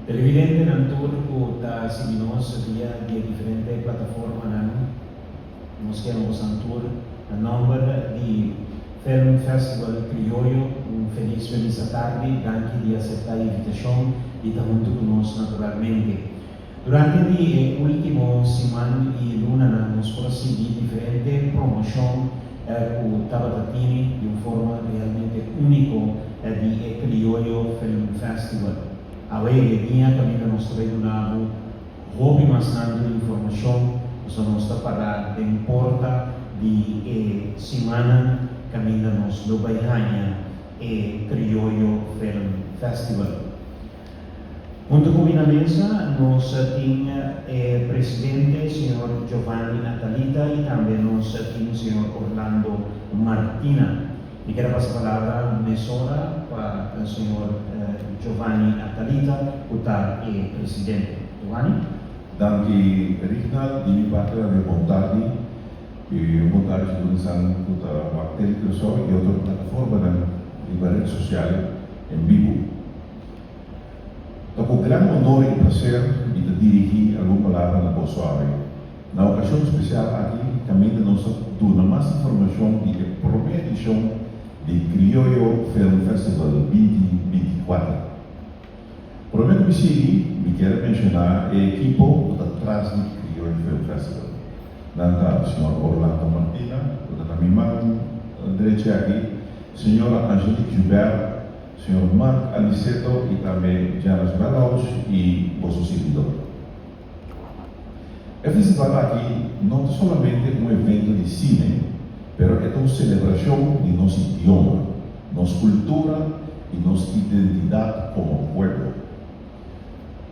Televidentenan tur ku ta sigui nos via di e diferente plataformanan, nos ke bosan tur na nòmber di Film Festival Krioyo un felis felis atardi. Danki di aseptá e invitashon i ta huntu ku nos naturalmente. Durante di e último siman i lunanan nos por a sigui diferente promoshon ku tabata tini di un forma realmente úniko di e Krioyo Film Festival. Awe e dia kaminda nos ta bai duna bo hopi mas tantu informashon, pasobra nos ta pará den porta di e simannan kaminda nos lo bai haña e Krioyo Film Festival. Huntu ku mi na mesa nos tin e presidente señor Giovanni Atalita i tambe nos tin señor Orlando Martina. Mi kier a pasa palabra mesora pa señor Giovanni Atalita ku ta e presidente. Giovanni. Danki Rignald, di mi parti tambe bon tardi i un bon tardi sigur esnan ku ta wak Tele Curaçao i otro plataformanan riba ret sosial en bibu. Ta ku gran honor i plaser mi ta dirigí algun palabra na boso awe. Na okashon spesial aki kaminda nos ta duna mas informashon di e promé edishon di Krioyo Film Festival 2024. Promé ku mi sigui, mi kier a menshoná e ekipo ku ta tras di Krioyo Film Festival. Nan ta señor Orlando Martina, ku ta na mi man drechi aki, señora Angelique Joubert, señor Mark Aniceto i tambe Janice Belhouse i boso sirbidor. E festival aki no ta solamente un evento di sine, pero e ta un selebrashon di nos idioma, nos kultura i nos identidat komo pueblo.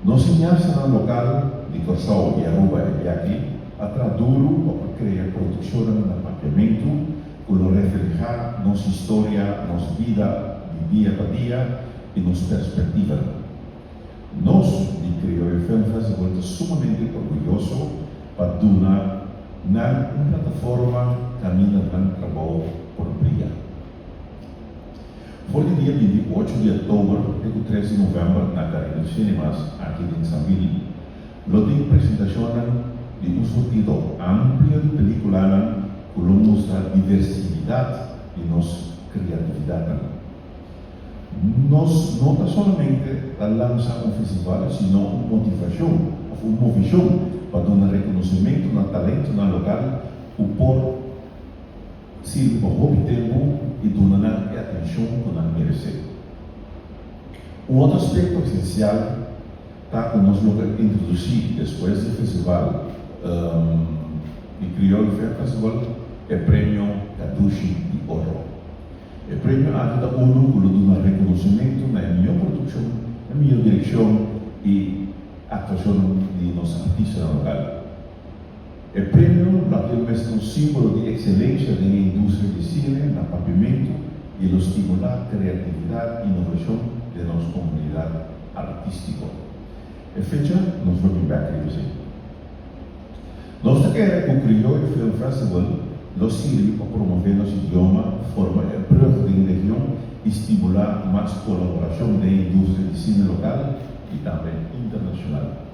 Nos sineastanan lokal di Kòrsou i Aruba e dia aki a traha duru pa por krea produkshonnan na papiamentu ku lo reflehá nos historia, nos bida di dia pa dia i nos perspektivanan. Nos di Krioyo Film Festival ta sumamente orguyoso pa duna nan un plataforma kaminda nan trabou por bria. For di dia 28 di òktober te ku 3 di novèmber na Caribbean Cinemas aki den Sambil lo tin presentashonnan di un surtido amplio di pelikulanan ku lo mustra diversidat di nos kreatividatnan. Nos no ta solamente ta lansa un festival sino un motivashon òf un movishon pa duna rekonosementu na talentonan lokal ku por sirbi pa hopi tempu i duna nan e atenshon ku nan meresé. Un otro aspekto esensial ta ku nos lo ke introdusí despues di festival di Krioyo Film Festival e premio Kadushi di Oro. E premio aki ta unu ku lo duna rekonosementu na e mihó produkshon, e mihó direkshon i aktuashon di nos artistanan lokal. E premio lo a keda mester un símbolo di ekselensha den e industria di sine na Papiamentu i lo stimulá kreatividat i inovashon den nos komunidat artístiko. E fecha nos lo bin bèk riba esei. Nos ta kere ku Krioyo Film Festival lo sirbi pa promové nos idioma, forma e brug den region i stimulá mas kolaborashon den e industria di sine lokal i tambe internashonal.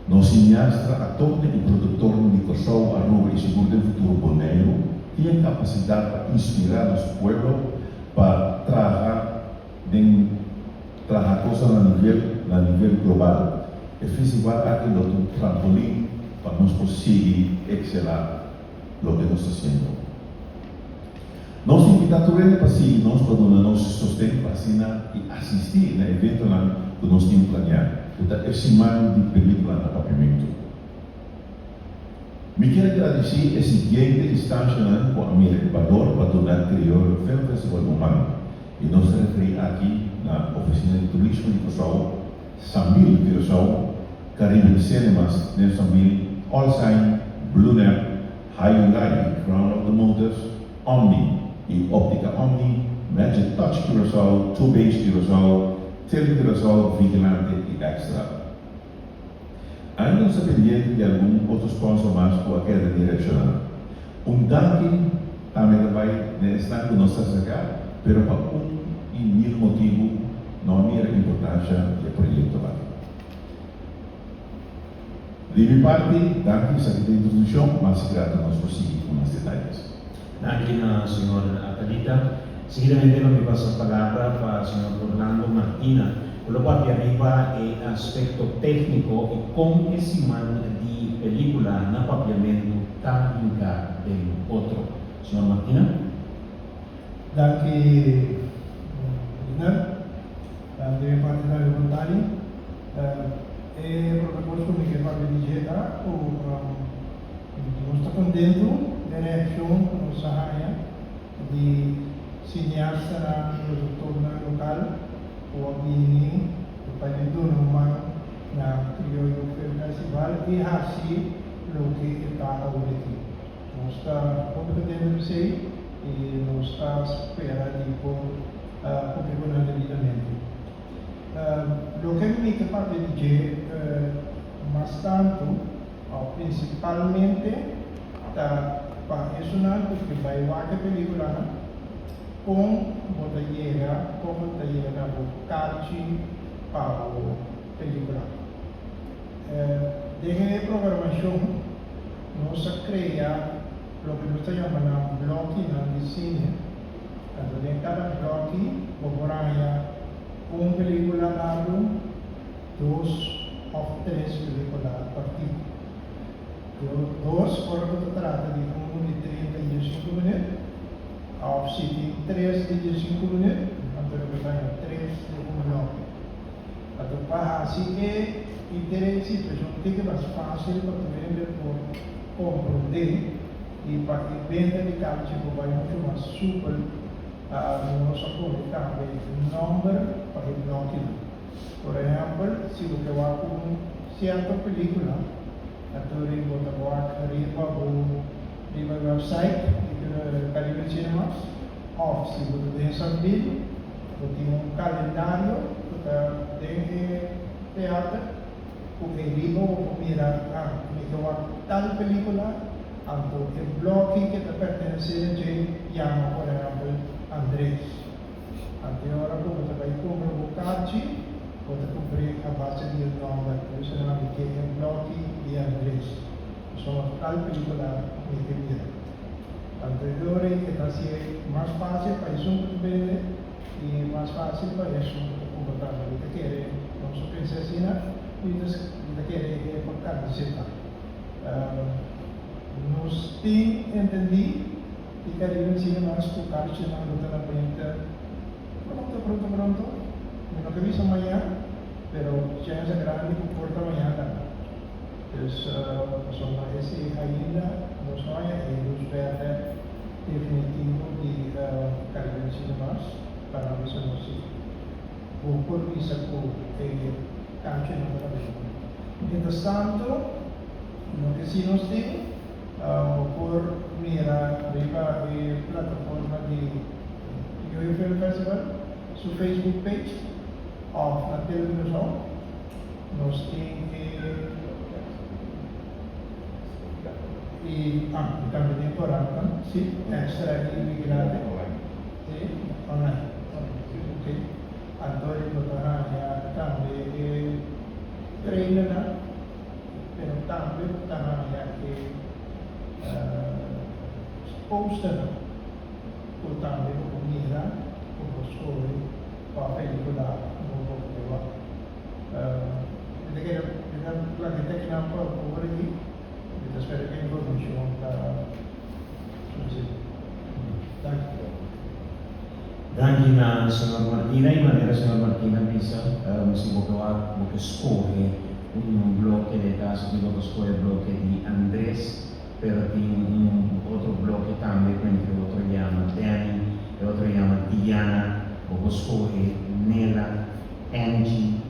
Nos sineastra, aktornan i produktornan di Kòrsou, Aruba i sigur den futuro Boneiru tin e kapasidat pa inspirá nos pueblo pa traha den traha kosnan na nivel na nivel global. E festival aki lo ta un trampolin pa nos por sigui ekselá loke nos ta hasiendo. Nos ta invitá tur hende pa sigui nos pa duna nos sosten pa asina i asistí na eventonan ku nos tin planiá, ku ta e siman di pelíkula na Papiamentu. Mi kier a gradisí e siguiente instanshanan ku a mira e balor pa duna Krioyo Film Festival un man, i nos ta referí aki na Ofisina di Turismo di Kòrsou, Sambil Curaçao, Caribbean Cinemas den Sambil, All Sign, Blue Nap, Hyundai i Crown of the Motors, Omni i Optica Omni, Magic Touch Curaçao, Two Base Curaçao, Tele Curaçao, Vigilante i Extra. Ainda nos ta pendiente di algun otro sponsor mas ku a keda di reakshoná. Un danki tambe ta bai na esnan ku nos ta aserká, pero pa un i mil motibu no a mira importansha di e proyekto aki. Di mi parti, danki esaki ta introdukshon, mas grato nos por sigui ku mas detayes. Danki na señor Atalita. Seguidamente lo mi pasa palabra pa señor Orlando Martina, ku lo papia riba e aspekto tékniko i kon e siman di pelíkula na papiamentu ta hinká den otro. Señor Martina. Danki Lina. Di mi parti tambe bon tardi. E prome kos ku mi ke papia di dje ta ku nos ta kontentu den reakshon ku nos a haña di sineastanan, produktornan lokal ku a bini pa e duna un man na Krioyo Film Festival i hasi loke e ta awor aki. Nos ta hopi kontentu p'esei i nos ta spera di por kumpli ku nan debidamente. Loke mi ta papia di dje mas tantu òf prinsipalmente ta pa esunnan ku ke bai wak e pelikulanan, kon bo ta yega, kon bo ta yega na bo karchi pa bo pelikula. Den e programashon nos a krea loke nos ta yama nan blokinan di sine. Anto den kada bloki bo por haña un pelikula largu, dos òf tres pelikula kòrtiku. Dos ora ku ta trata di unu di 35 minüt òf si tin tres di 15 minüt, anto lo bo ta haña tres den un bloki. Anto pa hasi e interes situashon tiki mas fásil pa tur hende por komprondé i pa e benta di karchi por bai muchu mas supel, nos a pone tambe nòmber pa e blòkinan. Por ehèmpel, si bo ke wak un sierto pelíkula, anto ri bo ta wak riba bo riba e wèpsait di Caribbean Cinemas òf si bo ta den San Bill, Bo tin un kalendario ku ta den e teater ku e riba bo por mira, ah, mi ke wak tal pelikula, anto e bloki ke ta pertenesé na dje yama por ehèmpel Andrés. Anto e ora ku bo ta bai kumpra bo karchi, bo ta kumpr'é a base di e nòmber, por eso nan mi ke e bloki di Andrés, pasobra tal pelikula mi ke mira. Anto e ora ei e ta hasié mas fásil pa esun ku ta bende i mas fásil pa esun ku ta kumpra tambe. Mi ta kere nos a pensa asina i mi ta kere e por kamiseta. Nos tin entendí di Caribbean Cinemas ku karchinan lo ta na benta pronto, pronto, pronto. Mi no ke bisa mañan, pero chèns a grandi ku por ta mañan tambe. Dus pasobra esei ainda nos no haña e lus bèrdè definitivo di Caribbean Cinemas pa nan bisa nos si bo por bisa ku e kachunan ta na bini. Mientrastanto loke si nos tin bo por mira riba e plataforma di Yoyo Film Festival su Facebook page òf na Televisòn. Nos tin e i ah i tambe tin korantnan si extra i vigilante si online ok anto e bo ta haña tambe e trailernan pero tambe bo ta haña e posternan ku tambe bo por mira ku bo skohe kua pelikula bo por wak. Mi ta kere, mi ta laga e tekinan pa over aki. Mi ta spera ku e informashon ta sufisiente. Danki. Danki na señor Martina y manera señor Martina bisa si bo ke wak bo ke scoge un bloke den caso aki bo ta scoge bloke di Andres pero tin un otro bloke tambe cu entre otro yama Danny e otro yama Diana bo por scoge Nela Angie,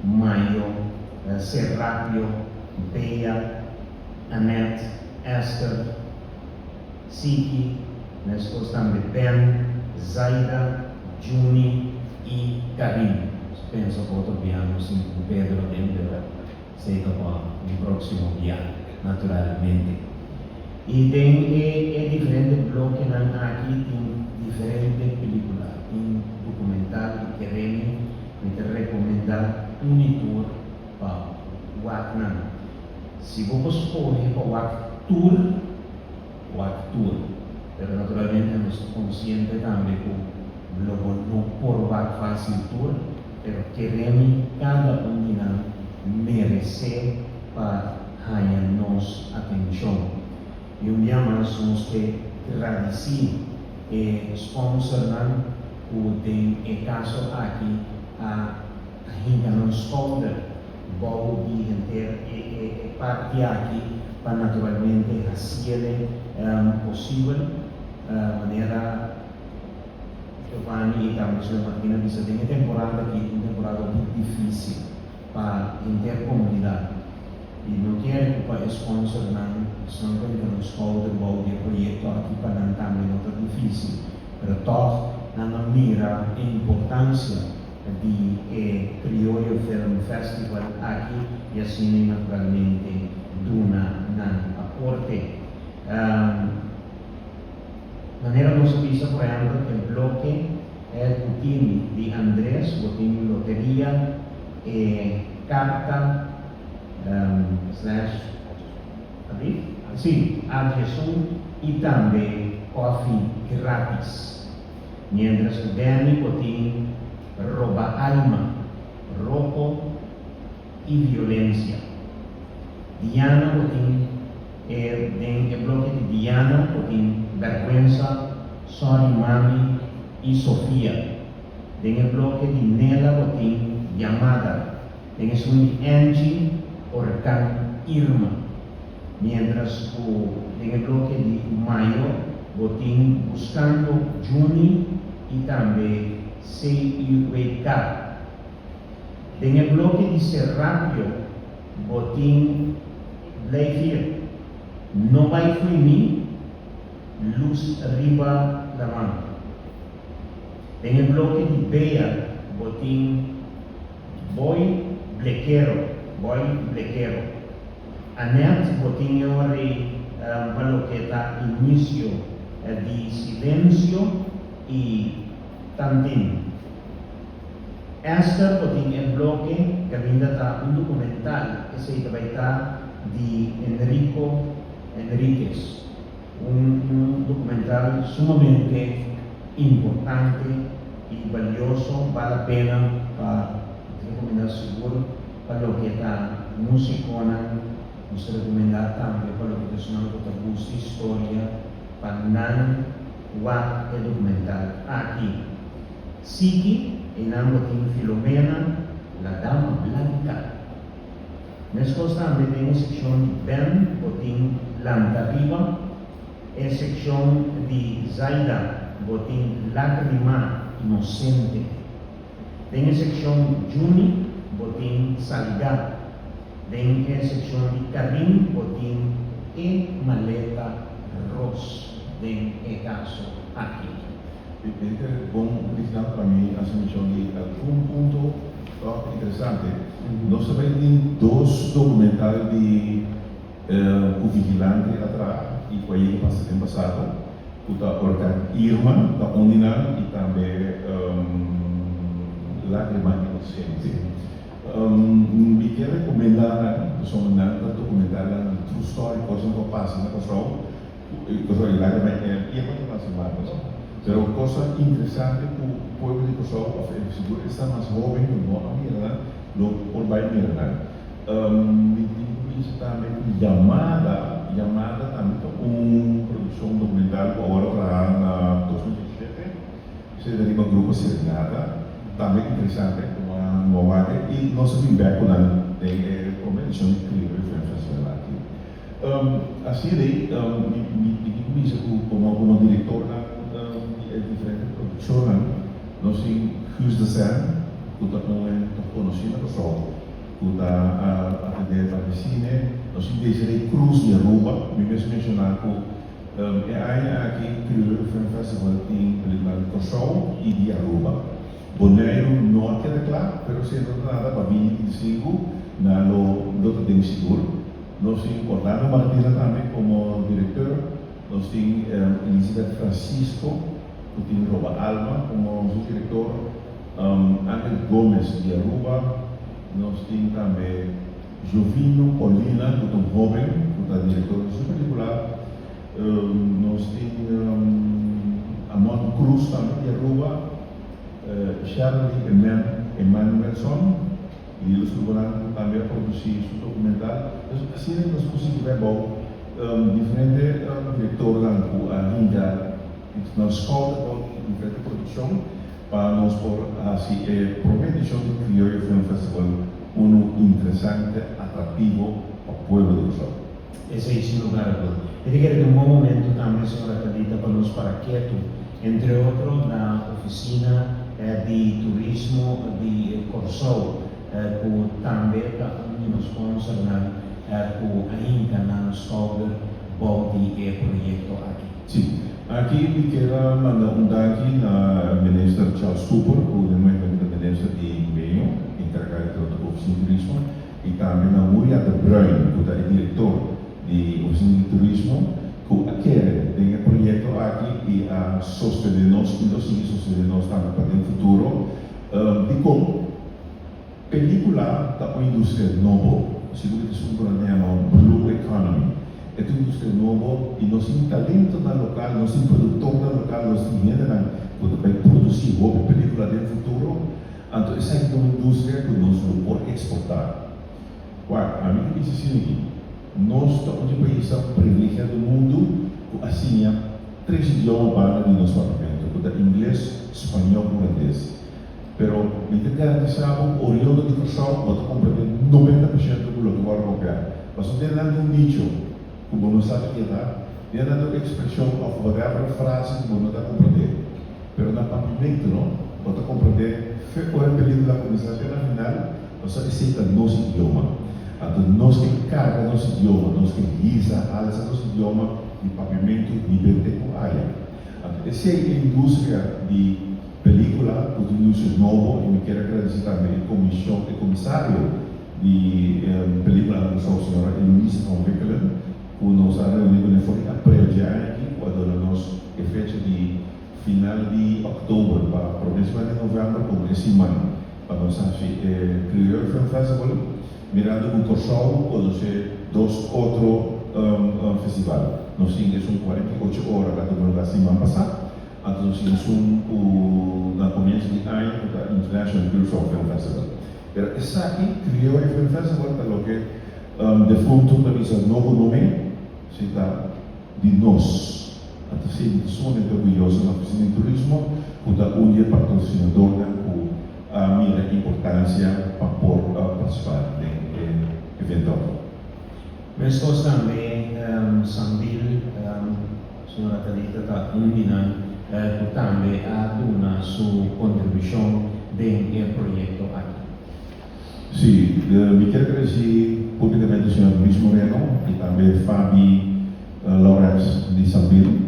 Mayo, Serapio, Bea, Annette, Esther, Siki, meskos tambe Ben, Zaida, Juni i Karin. Nos pensa ku otro bia nos tin ku Pedro den, pero esei ta pa un próksimo bia, naturalmente. I den e e diferente blokenan aki tin diferente pelikula, tin dokumental i keremi mi ta rekomendá un i tur pa wak nan. Si bo por skohe pa wak tur, wak tur. Pero naturalmente nos ta konsiente tambe ku lo bo no por wak fásil tur, pero kere mi kada un di nan meresé pa haña nos atenshon. I un bia mas nos ke gradisí e sponsornan ku den e kaso aki a hinka nan skouder bou di henter e parti aki pa naturalmente hasiele posibel, manera Giovanni i tambe señor Martina bisa den e temporada aki un temporada hopi dificil pa henter comunidad i no kere cu pa e sponsornan esnan cu a hinka nan skouder bou di e proyecto aki pa nan tambe no ta dificil pero tog nan a mira e importancia di e Krioyo Film Festival aki y asina naturalmente duna nan aporte. Manera nos a bisa por ehempel e bloke El Butin di Andres, bo tin loteria, e carta slash abri? Si, A-diesun y tambe koffie gratis. Mientras ku Danny bo tin roba alma, roko i violensia. Diana bo tin e den e bloke di Diana bo tin bèrgwensa, sorry mami i Sofia. Den e bloke di Nela bo tin yamada. Den esun di Angie, orkan Irma. Mientras ku den e bloke di Mayo bo tin Buscando Juni i tambe CUWK. Den e bloke di Serapio bo tin Blijf hier, No bai fo'i mi, Lus riba laman. Den e bloke di Bea bo tin Boy Blekero, Boy Blekero. Annette bo tin e ora ei pa loke ta inisio di Silensio i Tantin. Esther bo tin e bloke kaminda ta un dokumental, esei ta bai ta di Enrico Enriquez. Un dokumental sumamente importante i balioso, bal la pena pa rekomendá sigur pa loke ta músikonan, nos ta rekomendá tambe pa loke ta esnan ku ta gusta historia pa nan wak e dokumental aki. Sigui einan bo tin Filomena, la dama blanca. Meskos tambe den e sekshon di Ben bo tin Lanta Riba, e sekshon di Zaida bo tin Lágrima Inosente. Den e sekshon Juni bo tin Salgá. Den e sekshon di Karin bo tin E Maleta Ros den e kaso aki. E ta bon Cristian pa mi hasi menshon di algun punto tòg interesante. Nos ta bai tin dos dokumental di ku Vigilante a traha i ku a yega pasa den pasado ku ta Orkan Irma ta un di nan i tambe Lágrima Inocente. Mi ke rekomendá nan pasobra nan ta dokumentalnan di true story kosnan ku a pasa na Kòrsou. Kòrsou i Lágrima Irma ta nase Marko no? Pero kosnan interesante ku pueblo di Kòrsou òf sigur esnan mas hóben ku no a mira nan lo por bai mira nan. Mi tin ku bisa tambe ku Yamada, Yamada tambe ta un produkshon dokumental ku awor a traha na 2017, esei ta riba Grupo Serenata, tambe interesante ku a wak i nos a bin bek ku nan den e prome edishon di Krioyo Film Festival aki. Asina ei, mi tin ku bisa ku komo komo direktornan di e diferente produkshonnan, nos tin Guus de Sen, ku ta un hende ta konosí na Kòrsou, ku ta atendé pa di sine. Nos tin Desiree Cruz di Aruba. Mi mes menshoná ku e aña aki Krioyo Film Festival tin pelíkula di Kòrsou i di Aruba. Boneiru no a keda kla, pero si e no ta nada pa 2025 nan lo lo ta den sigur. Nos tin Orlando Martina tambe komo direktor, nos tin Elizabeth Francisco ku tin Roba Alma komo su direktor, Angel Gomez di Aruba, nos tin tambe. Jovino Paulina ku ta un hóben ku ta direktor di su pelíkula. Nos tin Amon Cruz tambe di Aruba, Sherly Emanuelson di Los Gruponan tambe a produsí su dokumental. Entonces asina nos por sigui bai bou diferente direktornan ku a hinka nan skouder bou di diferente produkshon pa nos por hasi e promé edishon di Krioyo Film Festival unu interesante, atraktivo pa pueblo di Kòrsou. Esei sin lugar a duda. E ta kere ta un bon momento tambe, señora Thalita, pa nos para ketu, entre otro na Oficina di Turismo di Kòrsou, ku tambe ta un di nos sponsornan ku a hinka nan skouder bou di e proyekto aki. Sí. Aki mi kier a manda un danki na Minister Charles Cooper, ku den momento ta Minister di Medio, enkargá entre otro ku Oficina di Turismo, i tambe na Muriate Bruin ku ta e direktor di Ofisina di Turismo ku a kere den e proyekto aki i a sostene nos i lo sigui sostene nos tambe pa den futuro. Dikon pelikula ta un industria nobo? Sigur ku ta esun ku nan ta yama blue economy. E ta un industria nobo i nos tin talentonan lokal, nos tin produktornan lokal, nos tin hendenan ku ta bai produsí hopi pelikula den futuro. Anto esaki ta un industria ku nos lo por eksportá. Wak, ami ta bisa asina aki, nos ta un di paisnan privilegiá den mundu ku a siña tres idioma banda di nos papiamentu, ku ta ingles, spañó ku hulandes. Pero mi ta garantisá bo ku oriondo di Kòrsou bo ta komprendé 90% ku loke bo a ropiá. Pasobra den nan tin un dicho ku bo no sa di ke ta, den nan tin un ekspreshon òf whatever frase ku bo no ta komprendé. Pero na papimentu no, bo ta komprendé fe ora e pelíkula kuminsá te na final, pasobra esei ta nos idioma. Anto nos ke karga nos idioma, nos ke hisa, alsa nos idioma di papimentu hib'é te ku aya. Anto esei e industria di pelíkula ku ta un industria nobo i mi kier a gradisí tambe e komishon, e komisario di pelíkula na Kòrsou, señora Eloise van Wickelen, ku nos a reuní kuné for di aprel dje aña aki ku a duna nos e fecha di final di òktober pa promé siman di novèmber komo e siman pa nos hasi e Krioyo Film Festival mirando ku Kòrsou konosé dos otro festival. Nos tin esun 48 ora ku a tuma lugá siman pasá, anto nos tin esun ku na komienso di aña ku ta International Curaçao Film Festival. Pero esaki Krioyo Film Festival ta loke Defuntu ta bisa no ku no me, si ta di nos. A ta sinti sumamente orguyoso na Ofisina di Turismo ku ta un di e patrosinadornan ku a mira importansia pa por partisipá den e evento aki. Meskos tambe Sambil, señora Thalita ta un di nan ku tambe a duna su kontribushon den e proyekto aki. Sí, mi kier agradeci publicamente señor Luis Moreno y tambe Fabi Lorenz di Sambil.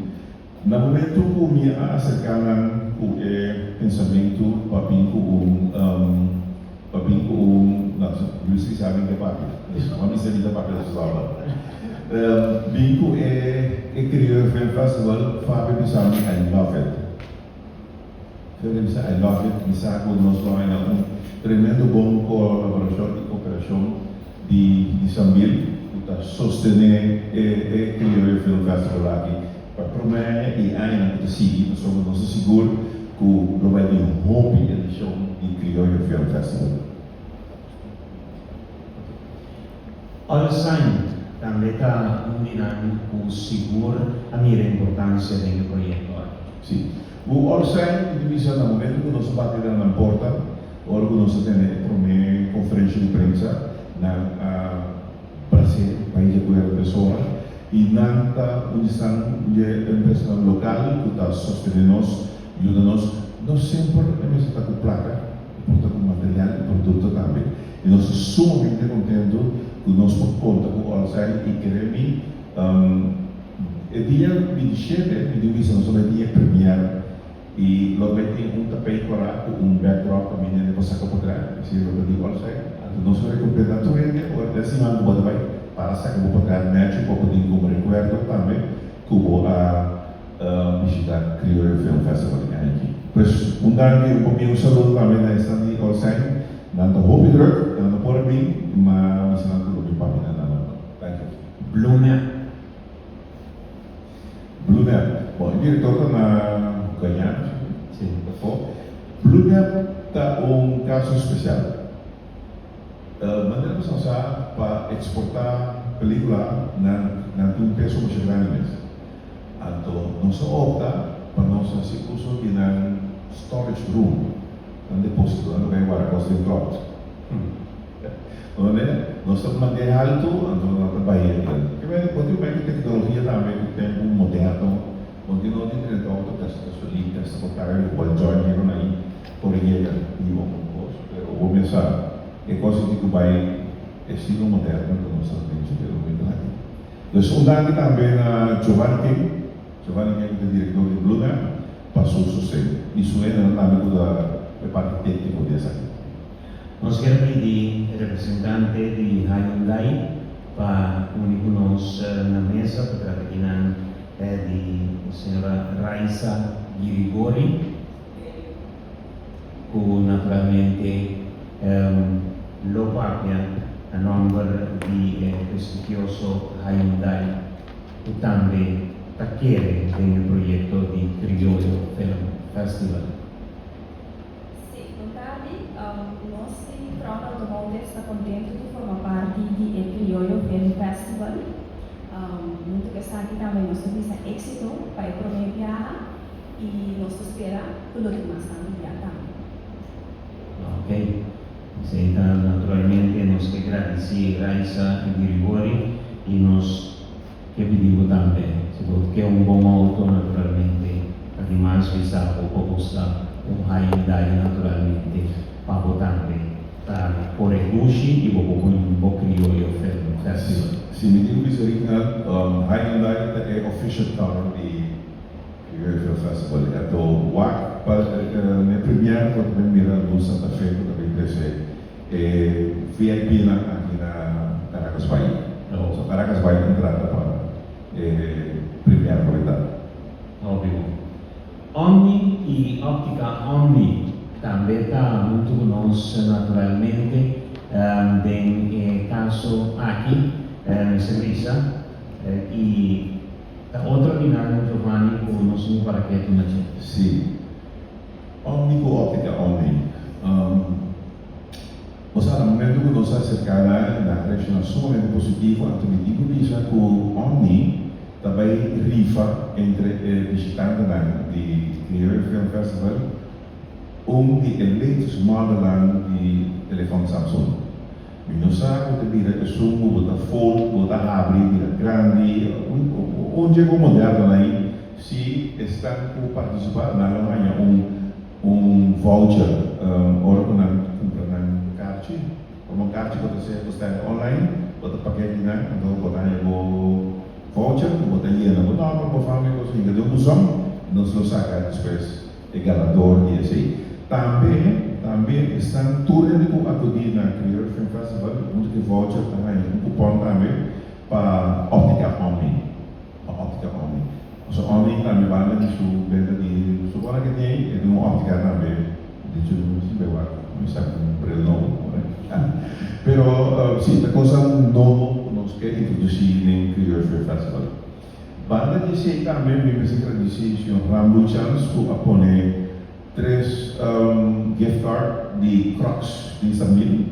Na momento cu mi a acerca nan cu e pensamento pa bin cu un, pa bin cu un, no, Luis si sabi ke papia, no mi sa mi ta papia su saba. Bin cu e e Krioyo Film Festival, Fabi bisa mi I love it. Fede bisa I love it, mi sa ku nos lo haña un tremendo bon kolaborashon i koperashon di di Sambil ku ta sostené e e Krioyo Film Festival aki pa promé aña i añanan ku ta sigui pasobra nos ta sigur ku lo bai tin hopi edishon di Krioyo Film Festival. All Sign tambe ta un di nan ku sigur a mira importansia den e proyekto aki. Sí. Ku All Sign mi ta bisa na momento ku nos a bati den nan porta, ora ku nos a tene e promé konferensha di prensa, nan a bras'é bai di akuerdo mesora i nan ta un di esnan di e empresanan lokal ku ta sostené nos, yuda nos. No semper e mester ta ku plaka, e por ta ku material i produkto tambe. I nos ta sumamente kontentu ku nos por konta ku Olsai i kere mi e dia 27 mi tin bisa nos a bai tin e première i lo bai tin un tapeit kòrá ku un backdrop pa mi nene por saka potrèt esei lo ta di Olsai anto nos lo rekompensá tur hende ora den siman ku bo ta bai para saka bo potrèt nèchi pa bo tin komo rekuerdo tambe ku bo a bishita Krioyo Film Festival e aña aki. Pues un danki un poquito un saludo tambe na esnan di Olsai. Nan ta hopi druk, nan no por bin, ma mi sa nan ku lo bin papia na nan nomber. Thank you. Blue Map. Blue Map. Bon, e direktor ta na Guyana, Si. Afó. Blue Map ta un kaso spesial. Manera ku sa pa eksportá pelíkula nan nan tin un peso masha grandi mes. Anto nos a opta pa nos hasi uso di nan storage room, nan depósito, nan lugar warda kos den cloud. Donde nos ta mantené haltu, anto nan ta bahia di. Ke mende por tin un meke teknologia tambe ku tempu moderno, bo tin no tin drenta outo gasta gasolin, gasta bo kara di bo join hero na i por yega riba un kos, pero bo mes sa e kos di ku bai estilo moderno ku nos ta den dje momento aki. Dus un danki tambe na Giovanni King, Giovanni King ku ta direktor di Blue Map, pa su sosten i su hendenan tambe ku ta e parti tékniko di esaki. Nos kier a pidi representante di Hyundai pa uni ku nos na mesa pa trata kinan di señora Raisa Girigori ku naturalmente lo papia na nomber di e prestigioso Hyundai ku tambe ta kere den e proyekto di Krioyo Film Festival. Sí, bon tardi. Nos di Crown Automotive ta kontentu di forma parti di e Krioyo Film Festival. Huntu ku esaki tambe nos ta bisa éksito pa e promé biaha i nos ta spera ku lo tin mas tantu bia tambe. Ok. Esei ta naturalmente nos ke gradisí Raisa Girigori i nos Ke pidi bo tambe, si bo ke un bon auto naturalmente ta di mas bisa bo pa buska un Hyundai naturalmente pa bo tambe ta kore dushi i bo por win bo Krioyo Film Festival. Si mi tin ku bisa Rignald, Hyundai ta e official car di Krioyo Film Festival. E to wak pa n'e premiere bo ta bin mira algun Santa Fe ku ta bin trese E VIP nan aki na Caracas Bay. So Caracas Bay entrada pa e premier por ta. Hopi bon. Omni y Optica Omni tambe ta hunto cu nos naturalmente den e caso aki, mester bisa, y ta otro di nan Giovanni cu nos tin para ketu na dje. Si. Omni ku óptica Omni. Bo sa, na momento ku nos a aserká nan, nan a reakshoná sumamente positivo, anto mi tin ku bisa ku Omni ta bai rifa entre e bishitantenan di Krioyo Film Festival un di e latest modelnan di telefòn Samsung. Mi no sa ku ta bira esun ku bo ta fold, bo ta habri bira grandi, un dje ku modernonan ei. Si esnan ku partisipá nan lo haña un un voucher ora ku nan kumpra nan karchi. Komo karchi bo ta ser bo stèm online, bo ta paket di nan, anto bo ta haña bo voucher ku bo ta yena bo nòmber, bo fama i kos hinka den un buzon i nos lo saka despues e ganador di esei. Tambe tambe esnan tur hende ku akudí na Creole Film Festival huntu ku e voucher ta haña un kupòn tambe pa Optica Omni. Pa Optica Omni. Pasobra Omni tambe banda di su benta di su ora ke tin e tin un optica tambe di su si bai wak mi sa ku un bril nobo pero si ta cosa nobo ku nos ke introdusi den Creole Film Festival. Banda di esei tambe mi mester gradisi señor Rambo Chans ku a pone tres gift card di Crocs di Sambil.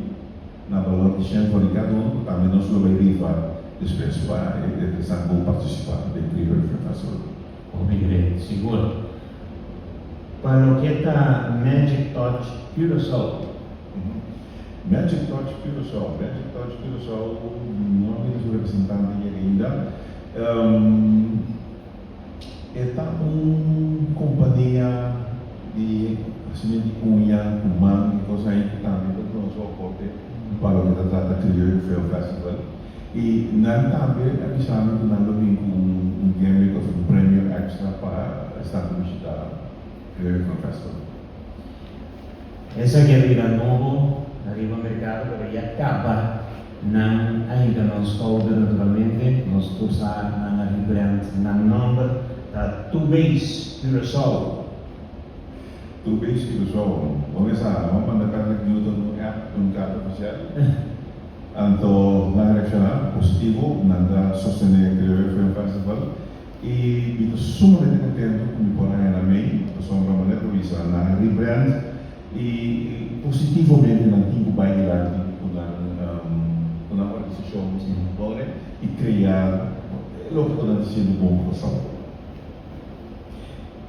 Na balor di shen for di kada un ku tambe nos lo bai rifa despues pa e esnan ku partisipá den Krioyo Film Festival. Hopi great, sigur. Pa loke ta Magic Touch Curaçao. Magic Touch Curaçao, Magic Touch Curaçao no a mira su representante yega ainda. E ta un kompania di hasimentu di uña ku man i kos ahí ku tambe ta duna su aporte pa loke ta trata Krioyo Film Festival. I nan tambe a bisa mi ku nan lo bin ku un gimmick òf un premio èkstra pa esnan ku bishita Krioyo Film Festival. Esaki a bira nobo ariba merkado pero ya kaba Nan a hinka nos skouder naturalmente, nos tur sa nan a rebrand nan nomber ta Two Base Curaçao. Two Base Curaçao, bo mester sa, bo a manda Patrick Newton un app. ofisial. Anto nan a reakshoná positivo, nan ta sostené Krioyo Film Festival i mi ta sumamente kontentu ku mi por haña nan mei, pasobra manera ku bisa nan a rebrand i positivamente nan tin ku bai dilanti ku nan ku nan organisashon i krea loke ku nan ta hasiendo bon pa Kòrsou.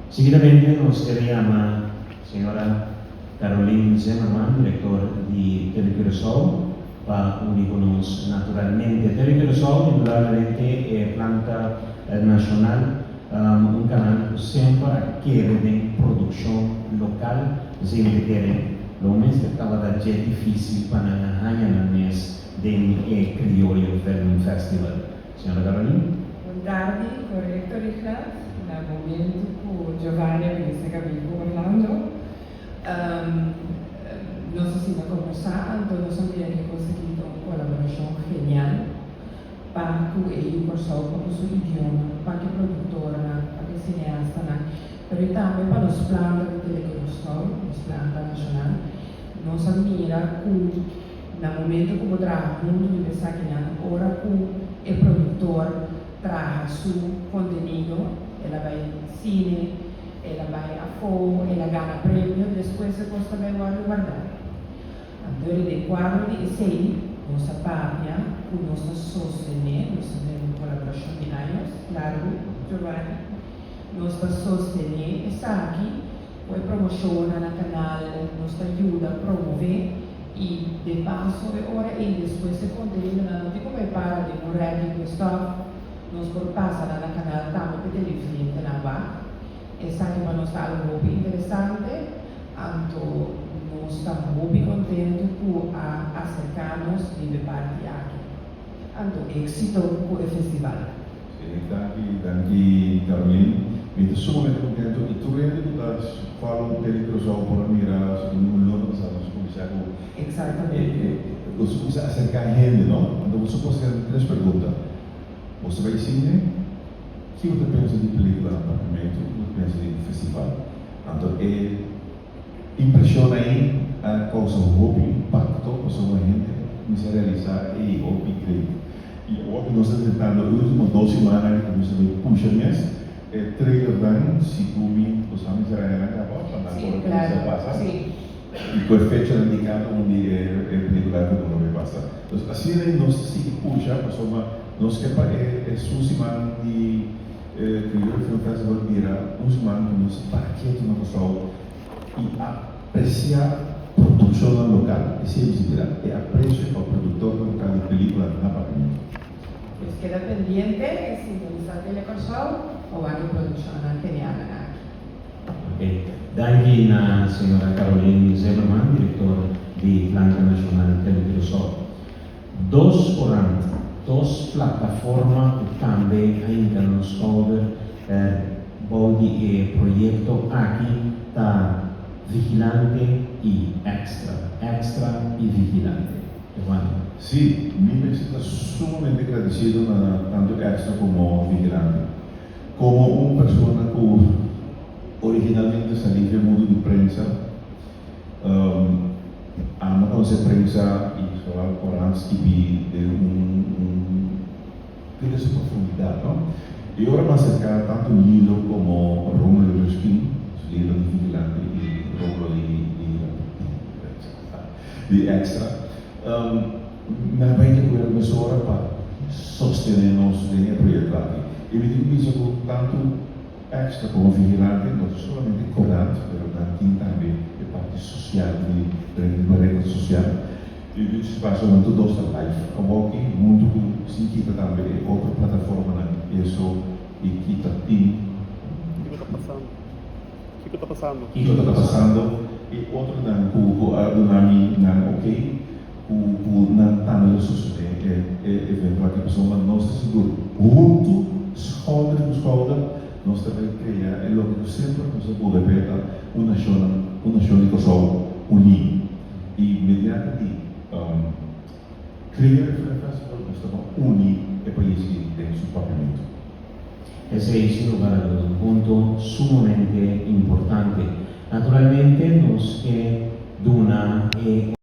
Seguidamente nos ker yama señora Caroline Zimmerman, director di Telecuraçao, pa uni cu nos naturalmente. Telecuraçao, indudablemente e planta nacional, un canal cu semper a kere den produccion local, p'esey mi ta kere lo mester tabata dje dificil pa nan a haña nan mes den e Crioyo Film Festival. Señora Caroline. Bon tardi, korekto Richard. Na momentu ku Giovanni a bini serka mi ku Orlando, nos a sinta kombersá, anto nos a mira ke kos aki ta un kolaborashon genial pa ku e yu Kòrsou, pa ku su idioma, pa ku e produktornan, pa ku e sineastanan, pero i tambe pa nos planta di Telekòrsou, nos planta nashonal. Nos a mira ku. Na momento ku bo traha huntu riba esakinan, ora ku e produktor traha su kontenido, el a bai sine, el a bai afó, el a gana premio, despues e kos ta bai wòrdu wardá. Anto den kuadro di esei nos a papia ku nos ta sostené, nos ta den un kolaborashon di años largu, Giovanni, nos ta sostené esaki ku e promoshonnan na kanal, nos ta yuda promové. I de paso e ora ei despues e contenidonan no tin cu bay para den un reki cu e stof, nos por pasa nan na canal tambe p'e televidentenan wak. Esaki pa nos ta algo hopi interesante, anto nos ta hopi contento cu a acerca nos riba e parti aki. Anto exito cu e festival. Sí, danki, danki Caroline. Mi ta sumamente contento y tur hende cu ta follow Tele Curaçao por a mira segun un luna pasa nos a cuminsa cu Exactamente. Nos a cuminsa acerca hende, no? Anto bo ta hacer tres pregunta. Bo ta bay cine? Ki bo ta pensa di pelicula na Papiamento? Ki bo ta pensa di festival? Anto e impresion ayi a causa hopi impacto pasobra hende a cuminsa realisa ey hopi great. I awor ku nos ta tentando e ultimo dos simannan aki ku nos ta bai pusha mes e trailernan, si ku mi bo sa mi sera nan kaba pa nan por kuminsá pasa i ku e fechanan di kada un di e pelikula ku lo bai pasa. Entonces asina ei nos ta sigui pusha pasobra nos ke pa e esun siman di Krioyo Film Festival bira un siman ku nos ta para ketu na Kòrsou i apresiá produkshonnan lokal. Esei mi sinti dat e apresio pa produktornan lokal di pelíkula na Papiamentu. Pues keda pendiente i sintonisá Tele Kòrsou pa wak e produkshonnan genialnan aki. Ok. Danki na señora Caroline Zimmerman, direktor di Planta Nashonal Tele Curaçao. Dos korant, dos plataforma ku tambe a hinka nan skouder bou di e proyekto aki ta Vigilante i Extra, Extra i Vigilante. Giovanni. Sí, mi mester ta sumamente gradisido na tantu Extra komo Vigilante. Komo un persona ku originalmente salí di e mundu di prensa, Amo conoce prensa y vooral corant skibi den un un tin su profundidad no. Y ora mi a acerca tanto Lilo como Romulo Ruskin, Lilo di Vigilante y Romulo di di di Extra, mi a bay di acuerdo mesora pa sostene nos den e proyecto aki. Y mi tin cu bisa cu tanto Extra komo vigilante no ta solamente korant, pero nan tin tambe e parti sosial di riba retnan sosial. I dicho sea paso nan tur dos ta live awoki huntu ku sin kita tambe e otro plataformanan eso i kita tin. Kiko ta pasando? Kiko ta pasando? Kiko ta pasando? E otronan ku ku a duna mi nan ok ku ku nan tambe lo sosode e e evento aki pasobra nos ta sigur huntu schouder ku schouder nos ta bai krea e loke ku semper nos a boga p'e ta un nashonnan un nashon di Kòrsou uní i mediante di krea e Film Festival nos ta ban uni e pais aki den su papiamentu. Esei sin lugar a duda un punto sumamente importante. Naturalmente nos ke duna e.